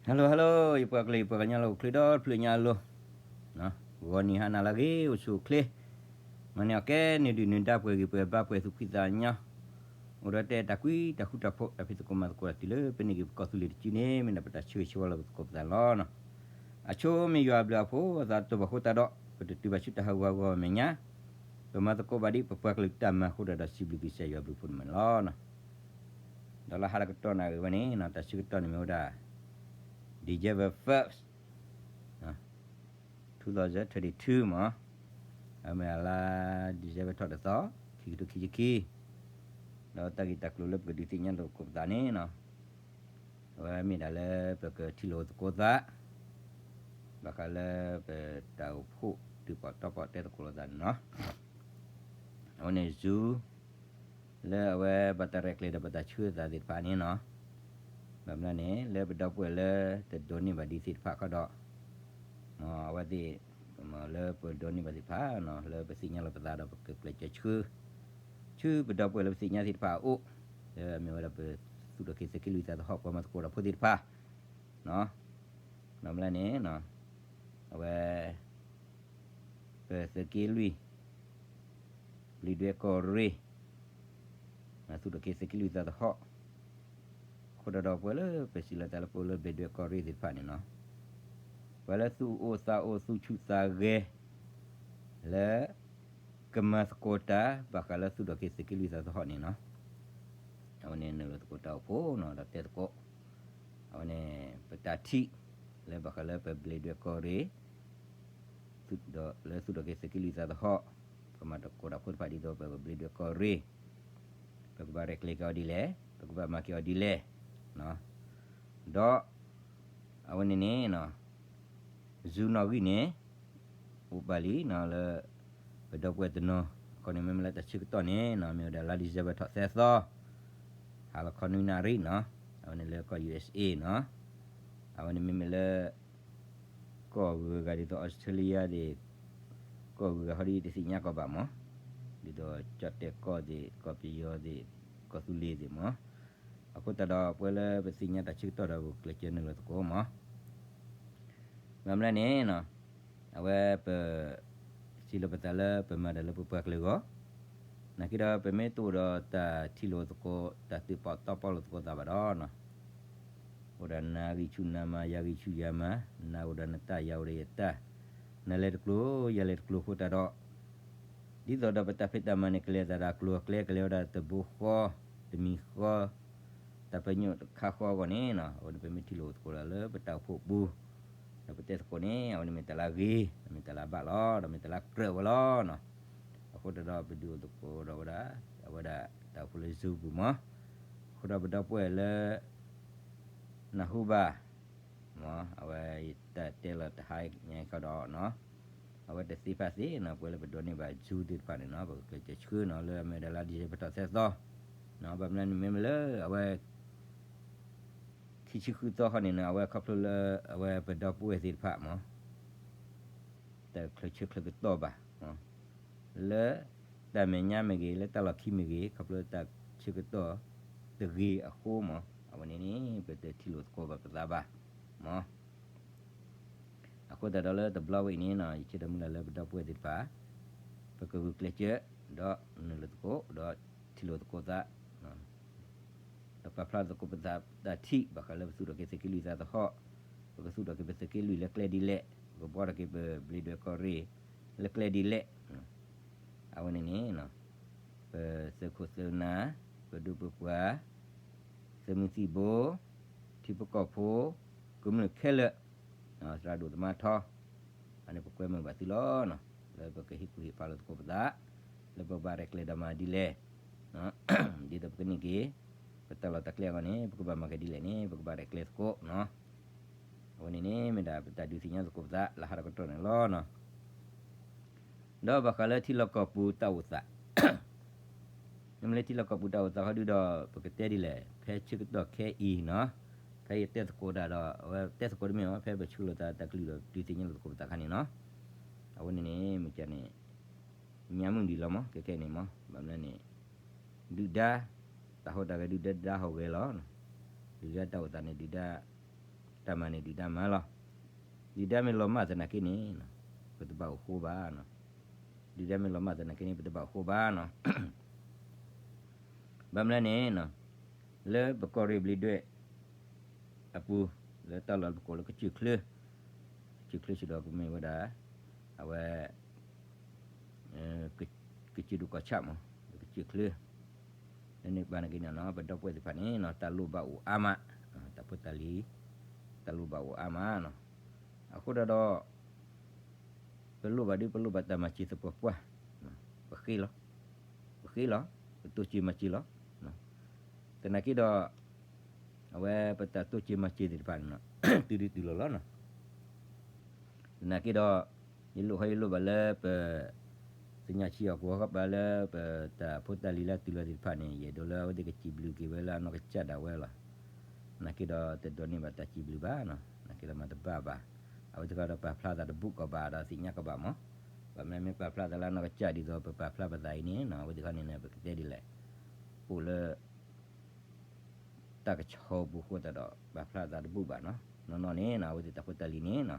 Hello hello, ယပှၤကလုာ်ယပှၤကညီလၢအိၣ်ချ့ဒီဖျၢၣ်ညါအလိၤ, ဂီၤနံၤဟါနၤလၢအဂ့ၤ အိၣ်ဆူၣ်အိၣ်ချ့, မၤန့ၢ်အီၣ်ကဲန့ၢ်ဒုၣ်နုၢ်ဒါ ပှဲၤဂံၢ်ပှဲၤဘါ ပှဲၤသူၣ်ဖှံသးညီ, အိၣ်ဒီးတဲတၢ်ကွံတၢ်ဃူတၢ်ဖိး တၢ်ဖံးသကိးမၤသကိးတၢ်တုၤလၢပန့ၢ်က့ၤပကီၢ်သူလ့ၤတစုန့ၣ် မ့ၢ်ဒၣ်ပတၢ်ဆၢဂ့ၤဆၢဝါလၢပသကိးပသးန့ၣ်လီၤ. အဆိမ့ၢ်ယွၤအဘျုးအဖှိၣ်အသးတဘၣ်ဃိသတးဒီး ပတတုၤဘၣ်ဆူတၢ်ဟးဂူာ်ဟးဂီၤအမဲာ်ညါ, ပမၤသကိးဘၣ်ဒ်ပပှၤကလုာ်တၢ်မၤအဃိဒီး စံးဘျုးကစၢ်ယွၤအဘျုးအဖှိၣ်န့ၣ်မ့ၢ်လီၤ. ဒီးလၢဟါလၢကတီၢ်နၣ်ရံၣ်ဝဲန့ၣ် တၢ်ဆၢကတီၢ်န့ၣ်မ့ၢ်ဝဲဒၣ် December first, two thousand twenty-two မး, အမ့ၢ်အလါ December ထီၣ်တသီ, ခံကထိခံဆံခံ, ဒီးတၢ်ဂ့ၢ်တၢ်ကျိၤလၢပကဒုးသ့ၣ်ညါလိာ်သကိးပသးန့ၣ် အဝဲမ့ၢ်ဒၣ်လၢပကထံၣ်လိာ်သကိးသး ဘၣ်ဃးလၢပတၢ်အိၣ်ဖှိၣ်ဒုးပီးတီပီးတဲသကိးလိာ်သးန့ၣ်လီၤ. အဝဲန့ၣ် Zoom လၢအဝဲဘၣ်တၢ်ရဲၣ်ကျဲၤဒီးပတၢ်ဆှၢသးသ့ၣ်တဖၣ်န့ၣ်လီၤ. ဘၣ်မနုၤန့ၣ် လၢပဒီပုၢ်ဝဲၢ်လၢတဒိးန့ၢ်ဘၣ်ဒံးသ့ၣ်တဖၣ်ခီဒီး အဝဲသ့ၣ် လၢပဒိးန့ၢ်ဘၣ်သ့ၣ်တဖၣ် လၢပသ့ၣ်ညါလီၤပသးဒီးပကကျဲးစၢးဆှၢ ဆှၢပဒီပုၢ်ဝဲၢ်လၢပသ့ၣ်ညါသ့ၣ်တဖၣ်အအိၣ်, လၢအမ့ၢ်ဝဲဒၣ်ပသူၣ်ထီၣ်က့ၤသုးက့လွံၢ်သးသဟီၣ် ပှၤမၤသကိးတၢ်ဖိသ့ၣ်တဖၣ် ဘၣ်မနုၤန့ၣ် အဝဲ ပသုးက့လွံၢ် ဘျံးဒွဲကီၢ်ရ့ၣ် သူၣ်ထီၣ်က့ၤသုးက့လွံၢ်သးသဟီၣ်, အဃိဒီးပှၤလၢပစံးလီၤသးလၢပအိၣ်လၢဘျံးဒွဲကီၢ်ရ့ၣ်သ့ၣ်တဖၣ်န့ၣ်လီၤ. ပှၤလၢသူၣ်အိၣ်သးအိၣ်သူၣ်ဆူၣ်သးဂဲၤ လၢ ကမၤသကိးတၢ်ဘၣ်ဃးလၢသူၣ်ထီၣ်က့ၤသုးက့လွံၢ်သးသဟီၣ်န့ၣ်လီၤ. အဝဲန့ၣ်နုာ်လီၤသကိးတၢ်အိၣ်ဖှိၣ်ဒီးတဲသကိး, အဝဲန့ၣ် ပတၢ်ထံၣ် လၢဘၣ်ဃးလၢပဘျံးဒွဲကီၢ်ရ့ၣ် လၢသူၣ်ထီၣ်က့ၤသုးက့လွံၢ်သးသဟီၣ်, ပမၤသကိးတၢ်ဖိတဖၣ်ဒ်သိးပဘျံးဒွဲကီၢ်ရ့ၣ် ပကဘၣ်ရဲၣ်ကျဲၤက့ၤအီၤဒ်လဲၣ်, ပကဘၣ်မၤက့ၤအီၤဒ်လဲၣ်, ဒီး အဝဲန့ၣ်န့ၣ် Zoom နီၣ်ဂံၢ်န့ၣ် အိၣ်ပာ်လံလၢ ပဒီပုၢ်ဝဲၢ်တနီၤ, အခီန့ၣ်မ့မ့ၢ်လၢတၢ်ဆၢကတီၢ်န့ၣ် မ့ၢ်ဝဲဒၣ်လါ December ထီၣ်သၢသီ, ဟါလီၤခီနွံနၣ်ရံၣ်န့ၣ်, အဝဲန့ၣ်လၢကီၢ် USA န့ၣ်, အဝဲန့ၣ်မ့မ့ၢ်လၢ ကီၢ်ဂုၤဂၤဒ်သိး Australia သ့ၣ်, ကီၢ်ဂုၤဂၤဟီဒ်တသ့ၣ်ညါကီးဘၣ်မး, ဒ်သိးကၠီၣ်တဲၣ်ကီၢ်သ့ၣ်, ကီၢ်ပယီၤသ့ၣ်, ကီၢ်သူလ့ၤသ့ၣ်မး, အဃိသတးဒီးပှၤလၢပသ့ၣ်ညါတၢ်ဆၢကတီၢ်ဒီး ပကကျဲးစၢးနုာ်လီၤသကိးမး ဘၣ်မနုၤလဲၣ်န့ၣ်, အဝဲပ စံးလီၤပသးလၢပမၤတၢ်လၢပပှၤကလုာ်အဂီၢ်, နာ်က့ဒီးပမ့ၢ်တအိၣ်ဒီးတၢ်ထံၣ်လိာ်သကိး တၢ်သုးပီးတီပီလိာ်သကိးသးဘၣ်ဒီး အိၣ်ဒီးနၤဂံၢ်ဆူၣ်နၤမၤ ယၤဂံၢ်ဆူၣ်ယၤမၤ, နၤအိၣ်ဒီးနတၢ် ယၤအိၣ်ဒီးယတၢ်, နလဲၤတကျိၤ ယၤလဲၤတကျိၤအဃိသတးဒီး ဒ်သိးဒီးပတၢ်ဖံးတၢ်မၤန့ၣ် ကလဲၤသးဒီးအကျိၤအကျဲ ကလဲၤဝဲဒၣ်တဘိဃီ, တမံၤဃီ, တၢ်ပညိၣ်တခါဃီအဂီၢ်န့ၣ်, အဝဲန့ၣ်ပမ့ၢ်ထံၣ်လိာ်သကိးဒီးလၢပတၢ်အိၣ်ဖှိၣ်ပူၤ, ဒီးပတဲသကိးန့ၣ် အဝဲန့ၣ်မ့ၢ်တၢ်လၢအဂ့ၤ, မ့ၢ်တၢ်လၢအဘၣ်လီၤ, ဒီးမ့ၢ်တၢ်လၢအကြၢးဝဲလီၤ. အဃိသတးဒီးပဒုးအိၣ်သကိးဒီးဝဲဒၣ်, အဝဲဒၣ်တၢ်အိၣ်ဖှိၣ်လၢ Zoom ပူၤမး, အဃိဒီးပဒီပုၢ်ဝဲၢ်လၢ နၢ်ဟူဘၣ် အဝဲယတၢ်တဲလီၤတဟါညါအံၤခီဒီး, အဝဲတသ့ဖးသ့န့ၣ် ပှၤလၢပဒိးန့ၢ်ဘၣ် Zoom သ့ၣ်တဖၣ်န့ၣ် ပကကျဲးစၢးဆှၢန့ၣ် လၢအမ့ၢ်ဝဲဒၣ်လါ December ထီၣ်သၢသီ, ဘၣ်မနုၤန့ၣ်မ့မ့ၢ်လၢအဝဲ ခံဆံဃုသီခီန့ၣ် အဝဲခီဖျိလၢ အဝဲပဒီပုၢ်ဝဲၢ်သ့ၣ်တဖၣ်မး တချုးဆၢချုးကတီၢ်ဘၣ် လၢတၢ်မဲာ်ညါမ့ၢ်ဂ့ၤ လၢတၢ်လီၢ်ခံမ့ၢ်ဂ့ၤ ခီဖျိတၢ်ဆၢကတီၢ်တဂ့ၤအဃိမး အဝဲန့ၣ်န့ၣ် ပတထံၣ်လိာ်သကိးဘၣ်ပသးဘၣ်မး. အဃိသတးဒီးလၢတဘျီဝဲအံၤန့ၣ် ယဆၢထၢၣ်မုၢ်လၢ်လၢပဒီပုၢ်ဝဲၢ်သ့ၣ်တဖၣ် ပကဂုာ်ကျဲးစၢး ဒီးနုာ်လီၤသကိး ဒီးထံၣ်လိာ်သကိးသး ဒီးပာ်ဖျါသကိးပသးတၢ်ထံၣ် ဘၣ်ဃးလၢပသူၣ်ထီၣ်က့ၤသုးက့လွံၢ်သးသဟီၣ်, ပကသူၣ်ထီၣ်က့ၤပသုးက့လွံၢ်လၢကျဲဒ်လဲၣ်, ပကဘှီထီၣ်က့ၤပဘျံးဒွဲၣ်ကီၢ်ရ့ၣ် လၢကျဲဒ်လဲၣ်. အဝဲန့ၣ်န့ၣ် ပသုးခိၣ်သုးနၢ် ပဒိၣ်ပပှၢ် သုးမုၢ်သံၣ်ဘိ ထံဖိကီၢ်ဖိ ကမျၢၢ်ခဲလၢာ် သရၣ်ဒိၣ်သမါထီ အန့ၣ်ပကွဲမုာ်ဘၣ်သုလီၤ. လၢပကဟ့ၣ်ကူၣ်ဟ့ၣ်ဖးလိာ်သကိးပသး လၢပဘၣ်ရဲၣ်ကျဲၤဒီးမၤဒ်လဲၣ် ဒ်သိးပကန့ၢ်က့ၤ ပတၢ်လီၢ်တၢ်ကျဲအဂီၢ်န့ၣ် ပကဘၣ်မၤက့ၤဒ်လဲၣ်န့ၣ် ပကဘၣ်ရဲၣ်ကျဲၤသကိး. အဝဲန့ၣ်န့ၣ် မ့ၢ်ဒၣ်ပတၢ်ဒုးသ့ၣ်ညါသကိးပသး လၢဟါဒီးကတီၢ်န့ၣ်လီၤ. ဒီးဘၣ်ဃးလၢထံလီၢ်ကီၢ်ပူၤတၢ်အိၣ်သး မ့မ့ၢ်လၢထံလီၢ်ကီၢ်ပူၤတၢ်အိၣ်သးခီဒုဒီး ပကတဲဒ်လဲၣ် ဖဲဆၢကတီၢ်ခဲအံၤန့ၣ် ဖဲယတဲသကိးတၢ်ဒီး အဝဲတဲသကိးတမ့ၢ်အီၤ ဖဲပဆှၢလိာ်သးတၢ်ကလုၢ်ဒီး ဒုးသ့ၣ်ညါလိာ်သကိးပသးခါန့ၣ်လီၤ. အဝဲန့ၣ်န့ၣ် မ့ၢ်ကန့ၣ် ညါမုၢ်ဒံးလီၤမး ခဲခဲန့ၣ်မး ဘၣ်မနုၤန့ၣ် ဒုၣ်ဒါ တၢ်ဟူးတၢ်ဂဲၤဒုၣ်ဒါ ဒုၣ်ဒါဟူးဂဲၤလီၤ. ဒုၣ်ဒါတၢ်အိၣ်သးန့ၣ် ဒုၣ်ဒါ တၢ်မၤန့ၣ်ဒုၣ်ဒါမၤလီၤ. ဒုၣ်ဒါမ့ၢ်လီၤမၢ်သနာ်က့န့ၣ် ပတဘၣ်အိၣ်ဃိဘၣ်နီၤ. ဒုၣ်ဒါမ့ၢ်လီၤမၢ်သနာ်က့န့ၣ် ပတဘၣ်အိၣ်ဃိဘၣ်နီၤ. ဘၣ်မနုၤလဲၣ်န့ၣ် လၢပကီၢ်ရ့ၣ်ဘျ့းဒွဲၣ်အပူၤ လၢတၢ်လီၢ်ပကိးလၢကစၢၢ်ချၢ, ကစၢၢ်ချၢစ့ၢ်ဒီးကမ့ၢ်ဝဲဒၣ် အဝဲ ကစၢၢ်ဒိၣ်ကီၢ်ဆၣ်မး ကစၢၢ်ချၢ လၢန့ၣ်ပၤန့ၣ်က့ၤန့ၣ် ပဒီပုၢ်ဝဲၢ်သ့ၣ်တဖၣ်န့ၣ် တၢ်လိၣ်ဘၣ်အိၣ်အါမး, တၢ်ဖိတၢ်လံၤ တၢ်လိၣ်ဘၣ်အိၣ်အါမးနီၤ. အဃိဒၣ်ဒီး ပလိၣ်ဘၣ်ဒုး ပလိၣ်ဘၣ်တၢ်မၤစၢၤသပှၢ်ပှၢ်, ပဃ့လီၤ, ပဃ့လီၤ, ပတိစၢၤမၤစၢၤလီၤ. သနာ်က့ဒီး အဝဲပတၢ်တိစၢၤမၤစၢၤသ့ၣ်တဖၣ်န့ၣ် တုၤဒုတုၤလီၤလီၤနီၤ. သနာ်က့ဒီး ယလိၣ်ဟီယလိၣ်ဘၣ်လၢပ သ့ၣ်ညါဆံးအီၤကိးဂၤဘၣ်လၢပတၢ်ဖိတၢ်လံၤလၢတုၤလီၤသ့ၣ်တဖၣ်န့ၣ် ယအဲၣ်ဒိးလၢအဝဲသ့ၣ်ကစံးဘျုးက့ၤဝဲလၢအနီၢ်ကစၢ်ဒၣ်ဝဲလီၤ. သနာ်က့ဒီး တဒိးန့ၢ်ဘၣ်တၢ်စံးဘျုးဘၣ်နီၤ. သနာ်က့ဒီးမၤတဘၣ်ဘၣ်. အဝဲသ့ၣ်တခီဒီးပာ်ဖျါသးတဘူၣ်ကီးဘၣ်ဒီးသ့ၣ်ညါကီးဘၣ်မး. ဘၣ်မနုၤမ့ၢ်ပာ်ဖျါသးလၢအနီၢ်ကစၢ်ဒ်သိးပပာ်ဖျါပသးအံၤန့ၣ် အဝဲသ့ၣ်တခီန့ၣ် ပကတဲဒ်လဲၣ်, အိၣ်လၢ တၢ်ကဆီပူၤအဃိသတးဒီး ပာ်ဖျါသးတဘူၣ်ဘၣ်နီၤ. နီၢ်နီၢ်န့ၣ် အဝဲသ့ၣ်တၢ်ဖိတၢ်လံၤန့ၣ်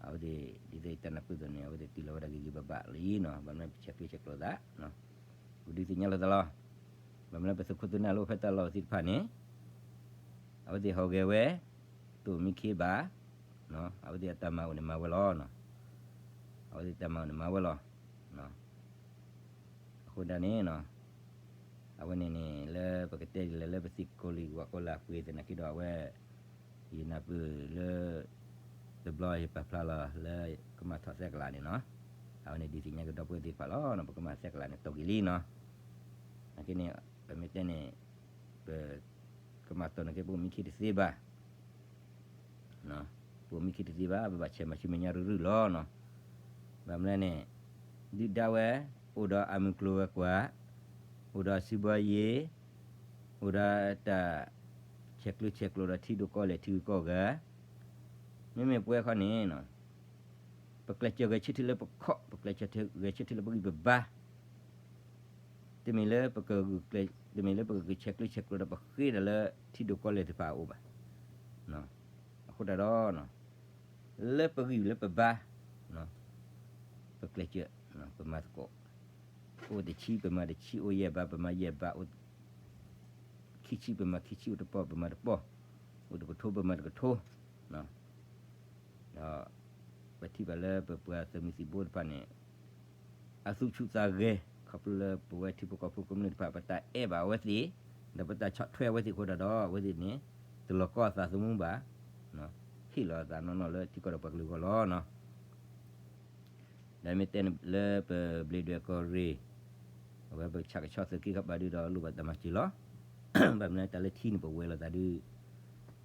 အဝဲသ့ၣ်ဒ်သိးယတၢ်နၢ်ပၢၢ်အသိးန့ၣ် အဝဲသ့ၣ်တုၤလီၤဝဲဒၣ်ဂ့ၤဂ့ၤဘၣ်ဘၣ်လံနီၤ. ဘၣ်မနုၤပဆဲးကျၢဆဲးကျိးသး ပဒုးသ့ၣ်ညါလိာ်သးလီၤ. ဘၣ်မနုၤလၢပသုးခိၣ်သုးနၢ်လၢအိၣ်ဖဲတၢ်လီၢ်သ့ၣ်တဖၣ်န့ၣ် အဝဲသ့ၣ်ဟူးဂဲၤဝဲ တအိၣ်မံခ့ဘၣ်, အဝဲသ့ၣ်အတၢ်မၤအိၣ်န့ၣ်မၤဝဲလီၤ. အဝဲသ့ၣ်တၢ်မၤအိၣ်န့ၣ်မၤဝဲလီၤ. အဃိဒၣ်န့ၣ် အဝဲန့ၣ်န့ၣ် လၢပကတဲဒ်လဲၣ်လၢပသံၣ်ကိးလံာ်ဝၣ်ကိးလၢအပှ့ၤသနာ်က့ဒီးအဝဲ ယနၢ်ပၢၢ်လၢ တဘျီယပာ်ဖျါလီၤလၢကမၣ်ထီၣ်သဲကလးန့ၣ်နီၤ. အဝဲန့ၣ်ဒုးသ့ၣ်ညါကဒီပုၢ်ဝဲၢ်သ့ၣ်တဖၣ်လီၤ. ပကမၣ်သဲကလးန့ၣ်တီၢ်က့ၤလံနီၤ. နာ်က့န့ၣ် ပမ့ၢ်တဲန့ၣ် ပကမၣ်တီၢ်နာ်က့ ပအိၣ်မံခ့တသ့ဘၣ်. ပအိၣ်မံခ့တသ့ဘၣ် ပဘၣ်ဆဲးမၤဆူမဲာ်ညါရုၢ်ရုၢ်လီၤနီၤ. ဘၣ်မနုၤလဲၣ်န့ၣ် ဒုၣ်ဒါဝဲ အိၣ်ဒီးအမုၢ်ကျိၤဝဲၤကွာ်, အိၣ်ဒီးအစုဘီယ့ၤ, အိၣ်ဒီးတၢ်ဆဲးကျၢဆဲးကျိးဒီးထံဒိၣ်ကီၢ်လဲၢ်ထံဂုၤကီၢ်ဂၤ, မ့မ့ၢ်ပဝဲခီန့ၣ် ပကျဲးစၢးဂဲၤဆၢထၢၣ်လၢပခီၣ်, ပကျဲးစၢးဂဲၤဆၢထၢၣ်လၢပဂံၢ်ပဘါ, တမ့ၢ်လၢပကဂုာ်ကျဲး, တမ့ၢ်လၢပကဂုာ်ဆဲးကျၢဆဲးကျိးဒီးပဃ့ဒၣ်လၢထံဒိၣ်ကီၢ်လဲၢ်တဖၣ်အအိၣ်ဘၣ်. အဃိတၢ်ဒီး လၢပဂံၢ်လၢပဘါ ပကျဲးစၢး ပမၤသကိး, အိၣ်တဆံပမၤတဆံ, အိၣ်ယဲၢ်ဘးပမၤယဲၢ်ဘး, အိၣ်ခံဆံပမၤခံဆံ, အိၣ်တပီၢ်ပမၤတပီၢ်, အိၣ်တကထိပမၤတကထိ ဒီး ပထံၣ်ဘၣ်လၢပပှၤသုးမုၢ်သံၣ်ဘိတဖၣ်န့ၣ် အသူၣ်ဆူၣ်သးဂဲၤ ခီဖျိလၢပဝဲထံဖိကီၢ်ဖိကမျၢၢ်တဖၣ် ပတၢ်အဲၣ်ဘၣ်အဝဲသ့ၣ်, ဒီးပတၢ်ဆီၣ်ထွဲအဝဲသ့ၣ်အဃိတၢ်ဒီး အဝဲသ့ၣ်န့ၣ် တလီၤကီအသးသမူဘၣ်, ဟ့ၣ်လီၤအသးနီၢ်နီၢ်လၢထံကီၢ်ဒီးပှၤကလုာ်အဂီၢ်လီၤ. ဒီးမ့ၢ်တဲလၢပဘျ့းဒွဲၣ်ကီၢ်ရ့ၣ် အဝဲပဆၣ်ကဆီသုးက့ခီၣ်ဘးဒုဒီး လိၣ်ဘၣ်တၢ်မၤစၢၤလီၤ. ဘၣ်မနုၤတၢ်လၢထံန့ၣ် ပဝဲၤလီၤသးဒု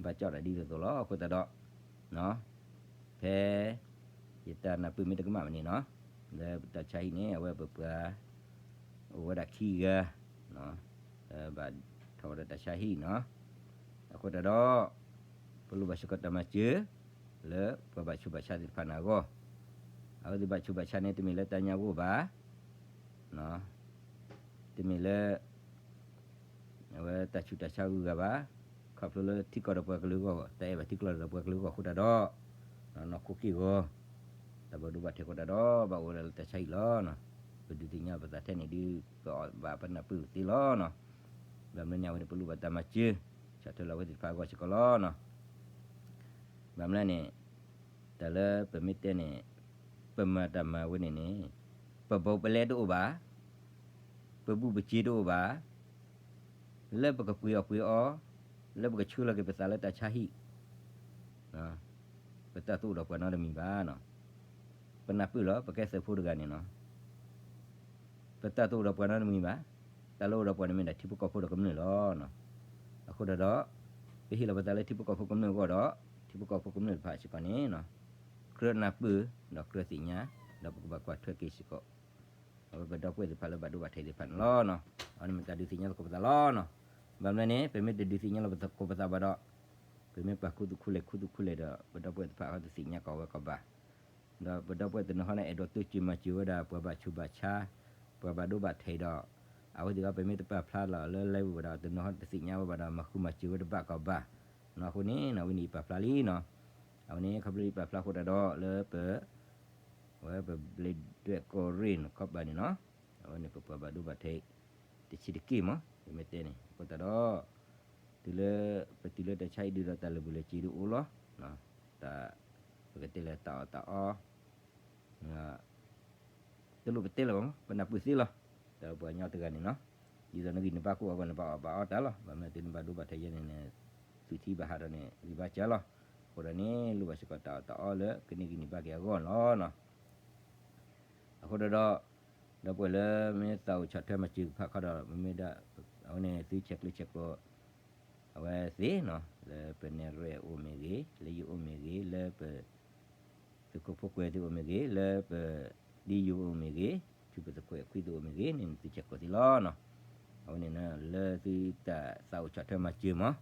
ဘၣ်ကၠီၣ်တၢ်ဒ်သိးသိးလီၤ. အဃိသတးဒီး ဖဲ ယတၢ်နၢ်ပၢၢ်မ့ၢ်တကမၣ်မ့ၢ်န့ၣ်နီၤ, လၢပတၢ်ဆါဟံၣ်န့ၣ် အဝဲပပှၤ အိၣ်ဝဲဒၣ်ခံဂၤ လၢဘၣ်ထီၣ်ဝဲဒၣ်တၢ်ဆါဟံၣ်နီၤ. အဃိတၢ်ဒီး ပလိၣ်ဘၣ်စ့ၢ်ကီးတၢ်မၤစၢၤ လၢပှၤဘၣ်ဆူးဘၣ်ဆါသ့ၣ်တဖၣ်န့ၣ်အဂီၢ်, အဝဲသ့ၣ်ဘၣ်ဆူးဘၣ်ဆါန့ၣ် တမ့ၢ်လၢတၢ်ညၣ်ဂိၢ်ဘၣ်, တမ့ၢ်လၢ အဝဲတၢ်ဆူးတၢ်ဆါဂုၤဂၤဘၣ်, ခီဖျိလၢထံကီၢ်ဒီးပှၤကလုာ်အဂီၢ်, တၢ်အဲၣ်ဘၣ်ထံကီၢ်ဒီးပှၤကလုာ်အဂီၢ်အဃိတၢ်ဒီး နီၢ်ခိက့ၢ်ဂီၤ, တၢ်ဘၣ်ဒိဘၣ်ထံးအဃိတၢ်ဒီး ဘၣ်အိၣ်ဝဲဒၣ်လၢတၢ်ဆါဟံၣ်လီၤ. ပဒုးသ့ၣ်ညါပသးထဲန့ၣ်ဒုး ပအီၣ်ဘၣ်ပနၢ်ပၢၢ်သ့လီၤ. ဘၣ်မနုၤန့ၣ် အဝဲန့ၣ်ပလိၣ်ဘၣ်တၢ်မၤစၢၤ ဆီၣ်ထွဲလီၤအဝဲသ့ၣ်တဖၣ်အဂီၢ်စ့ၢ်ကီးလီၤ. ဘၣ်မနုၤလဲၣ်န့ၣ် တၢ်လၢပမ့ၢ်တဲန့ၣ် ပမၤတၢ်မၤဝဲန့ၣ်န့ၣ် ပဘိးပလဲတအိၣ်ဘၣ်, ပဘူၣ်ပစ့တအိၣ်ဘၣ်, လၢပကပှ့ၤအီၣ်ပှ့ၤအီ, လၢပကဆှၢလီၤက့ၤပသးလၢတၢ်ဆါဟံၣ်, ပတၢ်တအိၣ်ဒီးပှၤနီတမံၤဘၣ်. ပနၢ်ပၢၢ်လီၤ ပကဲသုးဖိတဂၤန့ၣ်နီၤ ပတၢ်တအိၣ်ဒီးပှၤနီတမံၤဘၣ်. တၢ်လၢအိၣ်ဒီးပှၤန့ၣ်မ့ၢ်ဒၣ်ထံဖိကီၢ်ဖိဒီးကမျၢၢ်လီၤ. အဃိတၢ်ဒီး ပဟ့ၣ်လီၤပသးလၢထံဖိကီၢ်ဖိကမျၢၢ်အဂီၢ်ဒီး ထံဖိကီၢ်ဖိကမျၢၢ်တဖၣ်စ့ၢ်ကီးန့ၣ် ကြၢးနၢ်ပၢၢ် ဒီးကြၢးသ့ၣ်ညါ ဒီးပကဘၣ်ကွၢ်ထွဲက့ၤစ့ၢ်ကီး အဝဲပဒီပုၢ်ဝဲၢ်သ့ၣ်တဖၣ်လၢဘၣ်ဒိဘၣ်ထံးသ့ၣ်တဖၣ်န့ၣ်လီၤ. အဝဲန့ၣ်မ့ၢ်တၢ်ဒုးသ့ၣ်ညါသကိးပသးလီၤ. ဘၣ်မနုၤလဲၣ်န့ၣ် ပမ့ၢ်တဒုးသ့ၣ်ညါလီၤပသးကိးပသးဘၣ်ဒီး ပမ့ၢ်ပာ်ခူသူၣ်ခူလဲၢ်ခူသူၣ်ခူလဲၢ်ဒီး ပဒီပုၢ်ဝဲၢ်သ့ၣ်တဖၣ်အဝဲသ့ၣ်သ့ၣ်ညါကီးဝဲကီးဘၣ် ဒီးပဒီပုၢ်ဝဲၢ်တနီၤဟီန့ၣ်အဲၣ်ဒိးတိစၢၤမၤစၢၤဝဲဒၣ် ပှၤဘၣ်ဆူးဘၣ်ဆါ ပှၤဘၣ်ဒိဘၣ်ထံးဒီး အဝဲသ့ၣ်တဖၣ်ပမ့ၢ်တပာ်ဖျါလီၤလၢ live ဘၣ်ဒီး တနီၤဟီတသ့ၣ်ညါဝဲဘၣ်ဒီး မၤဃူမၤစၢၤဝဲတဘၣ်ကီးဘၣ်. အဃိန့ၣ် အဝဲန့ၣ်ယပာ်ဖျါလံနီၤ. အဝဲန့ၣ် ခီဖျိလၢယပာ်ဖျါအဃိတၢ်ဒီး လၢပ အဝဲပဘျ့ဒွဲၣ်ကီၢ်ရ့ၣ်န့ၣ် ခီပၤန့ၣ်နီၤ, အဝဲန့ၣ် ပပှၤဘၣ်ဒိဘၣ်ထံး တဆံးတက့ၢ်မး ပမ့ၢ်တဲန့ၣ် အဃိသတးဒီး တုၤလၢ ပတုၤလၢတၢ်ဆါဟံၣ်ဒုးဒီး တၢ်လၢာ်ဘူၣ်လၢာ်စ့ၤဒုးအိၣ်လီၤ. တၢ် ပကတဲလၢတၢ်အီၣ်တၢ်အီ တလိၣ်ပတဲလၢၤဘၣ်မး ပနၢ်ပၢၢ်သ့လီၤ. တၢ်ပှၤကညီတဂၤန့ၣ်နီၤ, ဒ်သိးနဂံၢ်နဘါကအိၣ်အဂီၢ် နဘၣ်အီၣ်ဘၣ်အီတၢ်လီၤ. ဘၣ်မနုၤတုၤနဘၣ်ဒိဘၣ်ထံးယဲန့ၣ် နသူၣ်ထံဘၣ်ဟးထီၣ်န့ၣ် ဂံၢ်ဘါစှၤလီၤ. အဃိဒီးန့ၣ် လိၣ်ဘၣ်စ့ၢ်ကီးတၢ်အီၣ်တၢ်အီလၢကန့ၢ်ဂံၢ်န့ၢ်ဘါက့ၤအဂီၢ်န့ၣ်လီၤ. အဃိဒီး ဒီပုၢ်ဝဲၢ်လၢမ့ၢ်သးအိၣ်ဆီၣ်ထွဲမၤစၢၤတဖၣ်ခီဒီး မ့မ့ၢ်ဒၣ် အဝဲန့ၣ်သုဆဲးကျိးဆဲးကျိး အဝဲသ့ၣ်နီၤ လၢပနဲၣ်ရွဲၣ်အိၣ်မ့ၢ်ဂ့ၤ, လၢယအိၣ်မ့ၢ်ဂ့ၤ, လၢပ သုးခိၣ်ဖိကွဲးသုအိၣ်မ့ၢ်ဂ့ၤ, လၢပ ဒ်ယိၤအိၣ်မ့ၢ်ဂ့ၤ, ထံဖိသခွဲးခွံသုအိၣ်မ့ၢ်ဂ့ၤန့ၣ် သုဆဲးကျိးသ့လီၤနီၤ. အဝဲန့ၣ် လၢသုတၢ်သးအိၣ်ဆီၣ်ထွဲမၤစၢၤမး,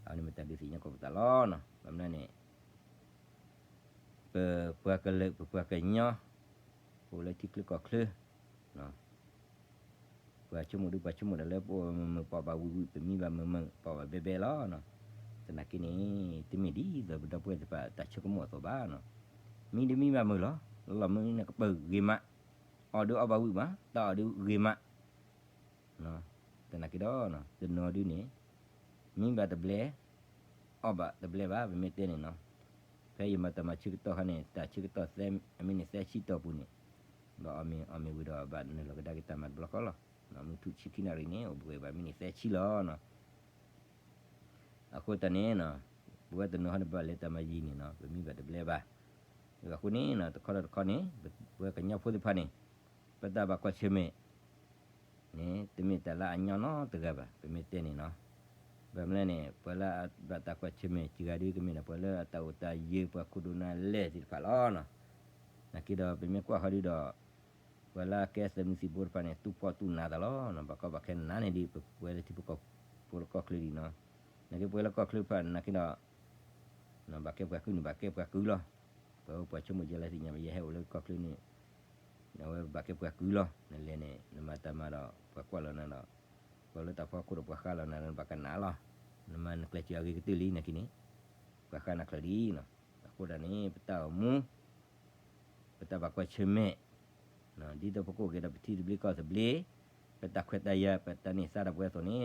အဝဲန့ၣ်မ့ၢ်တၢ်ဒုးသ့ၣ်ညါကိးပသးလီၤနီၤ. ဘၣ်မနုၤန့ၣ် ပပှၤကလုာ် ပပှၤကညီ ပအိၣ်လၢထံချၢကီၢ်ချၢ ပှၤဆိကမိၣ်ဒုး ပှၤဆိကမိၣ်ဒၣ်လၢပအိၣ်မုာ်မုာ် ပှၤဘၣ်ဝံၣ်ဝံၣ် ပမံဘၣ်မုာ်မုာ် ပှၤဘၣ်ဘဲဘဲလီၤ. သနာ်က့န့ၣ် တမ့ၢ်ဒ်သိးပဒီပုၢ်ဝဲၢ်သ့ၣ်တဖၣ်တၢ်ဆိကမိၣ်အသိးဘၣ်နီၤ. မံဒုးမံဘၣ်မုာ်လီၤ. လီၢ်မုာ်န့ၣ်ကပၢၢ်ဂ့ၤမး, အီၣ်ဒုးအီၣ်ဘၣ်ဝံၣ်မး, တၢ်အီၣ်ဒုးဂ့ၤမး သနာ်က့ဒီး တနီၤဒုးန့ၣ် မံဘၣ်တဘျဲ အီၣ်ဘၣ်တဘျဲဘၣ် ပမ့ၢ်တဲန့ၣ်နီၤ. ဖဲယမၤတၢ်မၤဆၢကတီၢ်ခါန့ၣ် တၢ်ဆၢကတီၢ်သၢ အမ့ၢ်န့ၣ်သၢဆံတီၢ်ပူၤန့ၣ် ဒီးအီၣ်မ့ၤအီၣ်မ့ၤဝံၤဒီးဘၣ်နုာ်လီၤကဒါက့ၤတၢ်မၤတဘျီဃီလီၤ. မုၢ်ထူၣ်ဆံခံနၣ်ရံၣ်န့ၣ် အိၣ်ဘှံးဘၣ်မ့ၢ်န့ၣ်သၢဆံလီၤနီၤ. အဃိတၢ်န့ၣ် ပဝဲတနီၤဟီန့ၣ်ဘၣ်လဲၤတၢ်မၤယံၤန့ၣ်နီၤ ပမံဘၣ်တဘျဲဘၣ်. အဃိန့ၣ် တခီဒီးတခီန့ၣ် ပဝဲကညီဖိသ့ၣ်တဖၣ်န့ၣ် ပတၢ်ဘၣ်ကွၢ်ဆၢၣ်မဲာ်န့ၣ် တမ့ၢ်တၢ်လၢအညီနီတဂၤဘၣ် ပမ့ၢ်တဲန့ၣ်နီၤ. ဘၣ်မနုၤလဲၣ်န့ၣ် ပှၤလၢအဘၣ်တၢ်ကွၢ်ဆၢၣ်မဲာ်စှၤဂၤဒုး ကမ့ၢ်ဒၣ်ပှၤလၢအတၢ်အိၣ်တၢ်ယၢၤ ပှၤခိၣ်ဒိၣ်နၤလဲၢ်သ့ၣ်တဖၣ်လီၤနီၤ. သနာ်က့ဒီး ပမ့ၢ်ကွၢ်ဃီဒုးဒီး ပှၤလၢအကဲသုးမုၢ်သံၣ်ဘိတဖၣ်န့ၣ် သူၣ်ဖှီၣ်သူၣ်နၤသးလီၤ. ဘၣ်ကီဘၣ်ခဲနးန့ၣ်ဒ် ပဝဲလၢထံဖိကီၢ်ဖိလၢကီၢ်ချၢဒ်နီၤ. သနာ်က့ပဝဲလၢကီၢ်ချၢတဖၣ် သနာ်က့ဒီး ဘၣ်ကဲပှၤကုန့ၣ် ဘၣ်ကဲပှၤကုလီၤ. ပဝဲပှၤဆိကမိၣ်ကဲလၢသ့ၣ်ညါ ယဟဲအိၣ်လၢကီၢ်ချၢန့ၣ် အဝဲဘၣ်ကဲပှၤကုလီၤ. နလဲၤန့ၣ် နမၤတၢ်မၤဒီး ပှၤကွၢ်လီၤနၤဒီး ပှၤလၢတၢ်ဖီခိၣ်ဒီးပှၤဃါလီၤနၤဒီး နဘၣ်ကနၣ်လီၤ. နမၤနကျဲးစၢးအဂ့ၤကတၢၢ်လံ သနာ်က့န့ၣ် ပှၤဃါနၤချၢဒ်နီၤ. အဃိဒၣ်န့ၣ် ပတၢ်အိၣ်မူ ပတၢ်ဘၣ်ကွၢ်ဆၢၣ်မဲာ် ဒ်သိးပကအိၣ်က့ၤဒီးပထံသဘျ့ကီၢ်သဘျ့ ပတၢ်ခွဲးတၢ်ယာ် ပတၢ်န့ၢ်သါဒၣ်ပဝဲအသိးန့ၣ်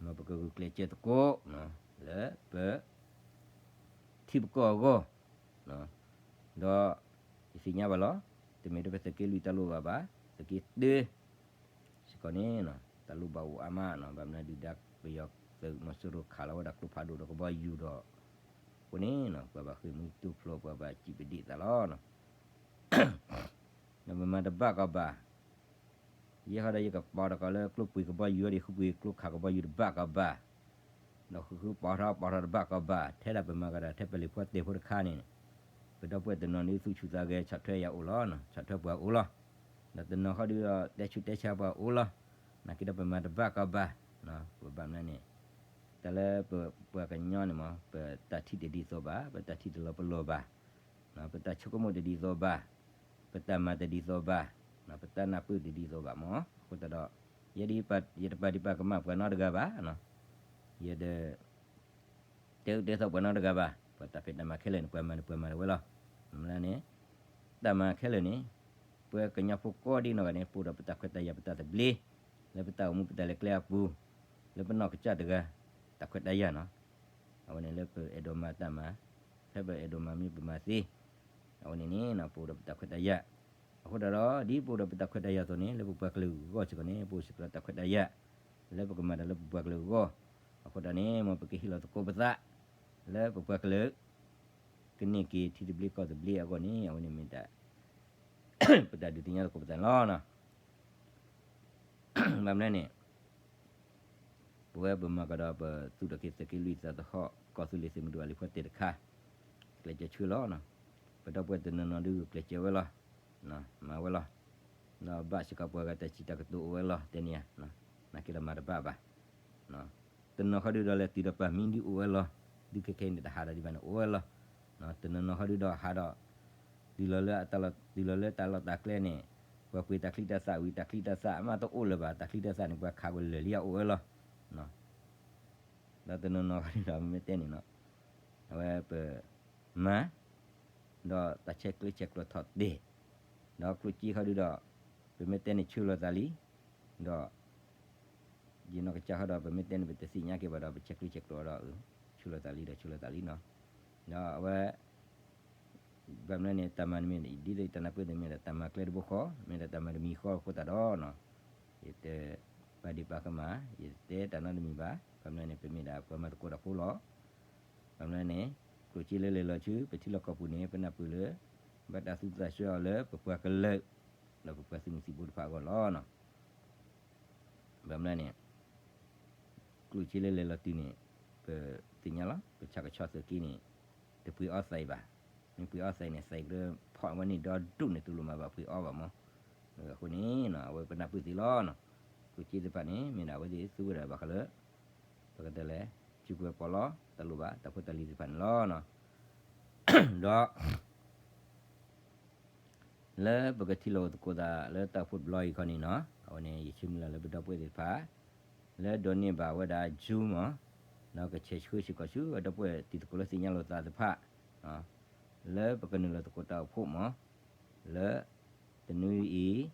မ်ပကဂုာ်ကျဲးစၢးသကိး လၢပ ထံပကီၢ်အဂီၢ် ဒီး ယသ့ၣ်ညါဘၣ်လီၤ. တမ့ၢ်ထဲပသုးက့လွံၢ်တၢ်လိၣ်ဘၣ်ဘၣ် သုးက့တၢ စ့ၢ်ကီးန့ၣ် တၢ်လိၣ်ဘၣ်အိၣ်အါမးနီၤ. ဘၣ်မနုၤဒုၣ်ဒါပယီၤသုးမီၤစိရိၤ ခးလီၤဝဲဒၣ်ကျိဖးဒိၣ်ဒီးကဘီယူၤဒီး အဃိန့ၣ် ပှၤဘၣ်ဃ့ၢ်မှံဟးဖျိး ပှၤဘၣ်စံၣ်ပဒ့ၣ်သးလီၤ. ဒီးပမၤတဘၣ်ကီဘၣ် ယဲဃီဒီးယကပီၤထီၣ်ကီးလၢကျိပှ့ၤကဘီယူၤဒီး ဃုပှ့ၤကျိခးကဘီယူၤတဘၣ်ကီဘၣ်, ဒီးဃုဃုပီၤထီၣ်ပီၤထီၣ်တဘၣ်ကီဘၣ်, ထဲဒၣ်ပမၤကဒီးထဲပလဲၤဖီတဲာ်ဖိတခါန့ၣ်, ပဒီပုၢ်ဝဲၢ်တနီၤဒုးသူၣ်ဆူၣ်သးဂဲၤ ဆီၣ်ထွဲယၤအိၣ်လီၤ, ဆီၣ်ထွဲပှၤအိၣ်လီၤ, ဒီးတနီၤဃီဒုးဒီးတဲဆူၣ်တဲဆါပှၤအိၣ်လီၤ, နာ်က့ဒီးပမၤတဘၣ်ကီဘၣ်, ပဘၣ်မနုၤန့ၣ်, တၢ်လၢပပှၤကညီန့ၣ်မ့ၢ် ပတၢ်ထံၣ်တဒ်သိးဘၣ်, ပတၢ်ထံၣ်တလီၤပလိာ်ဘၣ် ပတၢ်ဆိကမိၣ်တဒ်သိးဘၣ်, ပတၢ်မၤတဒ်သိးဘၣ်, ပတၢ်နၢ်ပၢၢ်တဒ်သိးဘၣ်မ့ၢ်, အဃိသတးဒီး ယဲဒၣ်ယတပာ်ဒံးပာ်ကမၣ်ပှၤနီတဂၤဘၣ်, ယတ တဲအုၣ်တဲသီပှၤနီတဂၤဘၣ်, ပှၤတၢ်ဖံးတၢ်မၤခဲလၢာ်န့ၣ် ပှၤမၤန့ၣ်ပှၤမၤဝဲလီၤ, မ့ၢ်လၢန့ၣ် တၢ်မၤခဲလၢာ်န့ၣ် ပှၤကညီဖိကိးဒံနီၢ်ဂၤန့ၣ် ပအိၣ်ဒီးပတၢ်ခွဲးတၢ်ယာ်ပတၢ်သဘျ့, လၢပတၢ်အိၣ်မူပတၢ်လဲၤကျဲအပူၤ, လၢပနီၢ်ကစၢ်တဂၤ တၢ်ခွဲးတၢ်ယာ်နီၤ, အဝဲန့ၣ်လၢပအဲၣ်ဒိးမၤတၢ်မၤ, ဖဲပအဲၣ်ဒိးမၤမ့ၢ်ပမၤသ့, အဝဲန့ၣ်န့ၣ် ပအိၣ်ဒီးပတၢ်ခွဲးတၢ်ယာ်, အဃိသတးဒီး ဒ်ပအိၣ်ဒီးပတၢ်ခွဲးတၢ်ယာ်အသိးန့ၣ် လၢပပှၤကလုာ်အဂီၢ်စ့ၢ်ကီးန့ၣ် ပအိၣ်စ့ၢ်ကီးဒီးတၢ်ခွဲးတၢ်ယာ်, လၢပကမၤတၢ်လၢပပှၤကလုာ်အဂီၢ်, အဃိသတးန့ၣ် မ်ပကဟ့ၣ်လီၤသကိးပသး လၢပပှၤကလုာ် ကန့ၢ်က့ၤထံသဘျ့ကီၢ်သဘျ့အဂီၢ်န့ၣ် အဝဲန့ၣ်မ့ၢ်တၢ် ပတၢ်ဒုးသ့ၣ်ညါသကိးပသးန့ၣ်လီၤ. ဘၣ်မနုၤန့ၣ် ပဝဲပမၤကဒီးပသူၣ်ထီၣ်က့ၤသုးက့လွံၢ်သးသဟီၣ် ကီၢ်သူလ့ၤသုးမုၢ်ဒိၣ်အလံၤဖီတဲာ်တခါ, ကျဲးစၢးဆှၢလီၤ, ပဒီပုၢ်ဝဲၢ်တနီၤနီၤဒုးကျဲးစၢးဝဲလီၤ, မၤဝဲလီၤ, ဒီးဘၣ်စ့ၢ်ကီးပှၤဂၤတၢ်စံးတၢ်ကတိၤအိၣ်ဝဲလီၤ တဲန့ၣ်ဧါ, နာ်က့ဒီးမၤတဘၣ်ဘၣ် တနီၤဃီဒုးဒီးလဲၤတုၤဒီးပှၤမံဒုးအိၣ်ဝဲလီၤ, ဒုးခဲခဲအံၤန့ၣ် တဟးဒီးဒံးဘၣ်န့ၣ်အိၣ်ဝဲလီၤ, တနီၤနီၤဃီဒုးဒီးဟးဒီး တုၤလီၤလၢအတၢ်လီၢ် တုၤလီၤလၢတၢ်လီၢ်တၢ်ကျဲန့ၣ် ပှၤပှ့ၤတၢ်ချံတၢ်သၣ်ဝံၤ တၢ်ချံတၢ်သၣ်မးတအိၣ်လၢၤဘၣ်, တၢ်ချံတၢ်သၣ်န့ၣ် ပှၤခးဝဲလၢာ်လံအအိၣ်ဝဲလီၤ. ဒီးတနီၤနီၤခီဒုဒီး ပမ့ၢ်တဲန့ၣ်နီၤ, အဝဲပ မၤ ဒီးတၢ်ဆဲးကျၢဆဲးကျိးထီၣ်တဲာ်, ဒီးကျိၣ်စ့ခီဒုဒီး ပမ့ၢ်တဲန့ၣ်ဆၢလီၤသးလံ, ဒီး ယနီၢ်ကစၢ်ဃီဒီး ပမ့ၢ်တဲန့ၣ် ပတသ့ၣ်ညါက့ၤဘၣ်ဒီး ပဆဲးကျၢဆဲးကျိးဒီး ဆၢလီၤသးလံဒီးဆၢလီၤသးလံနီၤ, ဒီးအဝဲ ဘၣ်မနုၤန့ၣ် တၢ်မၤန့ၣ်မ့ၢ် ဒ်သိးယတၢ်နၢ်ပၢၢ်န့ၣ်မ့ၢ်ဒၣ် တၢ်မၤကျဲတဘိဃီ, မ့ၢ်ဒၣ်တၢ်မၤတမံၤဃီအဃိသတးဒီးနီၤ, ယတပာ်ဒ့ၣ်ပာ်ကမၣ်, ယတတဲတၢ်နီတမံၤဘၣ်. ဘၣ်မနုၤန့ၣ် ပမ့ၢ်ဒၣ်ပှၤမၤသကိးတၢ်ဖိလီၤ. ဘၣ်မနုၤန့ၣ် ကျိၣ်စ့လၢလဲၤလီၤဆူ ပထံလီၢ်ကီၢ်ပူၤန့ၣ် ပနၢ်ပၢၢ်လၢ ဘၣ်တၢ်သူၣ်သးဆှၢအီၤလၢပပှၤကလုာ် ဒီးပပှၤသုးမုၢ်သံၣ်ဘိတဖၣ်အဂီၢ်လီၤနီၤ. ဘၣ်မနုၤန့ၣ် ကျိၣ်စ့လၢလဲၤလီၤတုၤန့ၣ် ပသ့ၣ်ညါလီၤ, ပဆၣ်ကဆီသုးက့န့ၣ် တပှ့ၤအီၣ်သံးဘၣ်. မ့ၢ်ပှ့ၤအီၣ်သံးန့ၣ် သံးကဖီၣ်ဝဲန့ၣ်ဒီဒူၣ်န့ၣ် တလိၣ်မၤဘၣ်ပှ့ၤအီၣ်ဘၣ်မး. အဃိန့ၣ် အဝဲပနၢ်ပၢၢ်သ့လီၤနီၤ. ကျိၣ်စ့သ့ၣ်တဖၣ်န့ၣ် မ့ၢ်ဒၣ်အဝဲသ့ၣ်သူဝဲဒၣ်ဘၣ်ဃးလၢ ပကတဲလဲၣ် စုကဝဲၤပီးလီ တလိၣ်ဘၣ် တၢ်ဖိတၢ်လံၤသ့ၣ်တဖၣ်န့ၣ်လီၤ. ဒီး လၢပကထံၣ်လိာ်သကိးသးလၢတၢ်အိၣ်ဖှိၣ်တဘျီအံၤခီန့ၣ်နီၤ, အဝဲန့ၣ် ယဆၢမုၢ်လၢ်လၢပဒီပုၢ်ဝဲၢ်သ့ၣ်တဖၣ် လၢဒိးန့ၢ်ဘၣ်ဝဲဒၣ် Zoom မး, ဒီးကဆဲးဆှၢစ့ၢ်ကီးဆူ ဒီပုၢ်ဝဲၢ်တံၤသကိးလၢသ့ၣ်ညါလိာ်သးတဖၣ် လၢပကနုာ်လီၤသကိးတၢ်အိၣ်ဖှိၣ်မး, လၢ တနွံအံၤ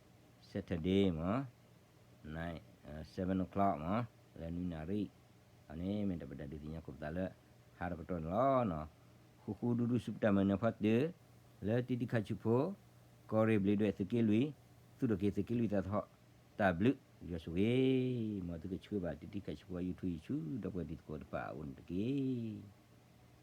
Saturday မး night, seven o'clock မး, လၢနွံနၣ်ရံၣ်, အန့ၣ်မ့ၢ်ဒၣ်ပတၢ်ဒုးသ့ၣ်ညါကိးပသးလၢ ဟါတကတီၢ်န့ၣ်လီၤ. ဃူဃူဒူဒူဆူပတၢ်မၤနၢၤဖီတၢၣ် လၢတံၤတံၤခးဆူဖိ ကီၢ်ရ့ၣ်ဘျံးဒွဲၣ်သုးက့လွံၢ်, သူၣ်ထီၣ်က့ၤသုးက့လွံၢ်သးသဟီၣ်, တၢ်ဘျုးယွၤဆိၣ်ဂ့ၤ, မ်သုကဆှၢဘၣ်တံၤတံၤခးဆူဖိ YouTube အံၤဆူ ဒီပုၢ်ဝဲၢ်တံၤသကိးတဖၣ်အအိၣ်န့ၣ်တက့ၢ်.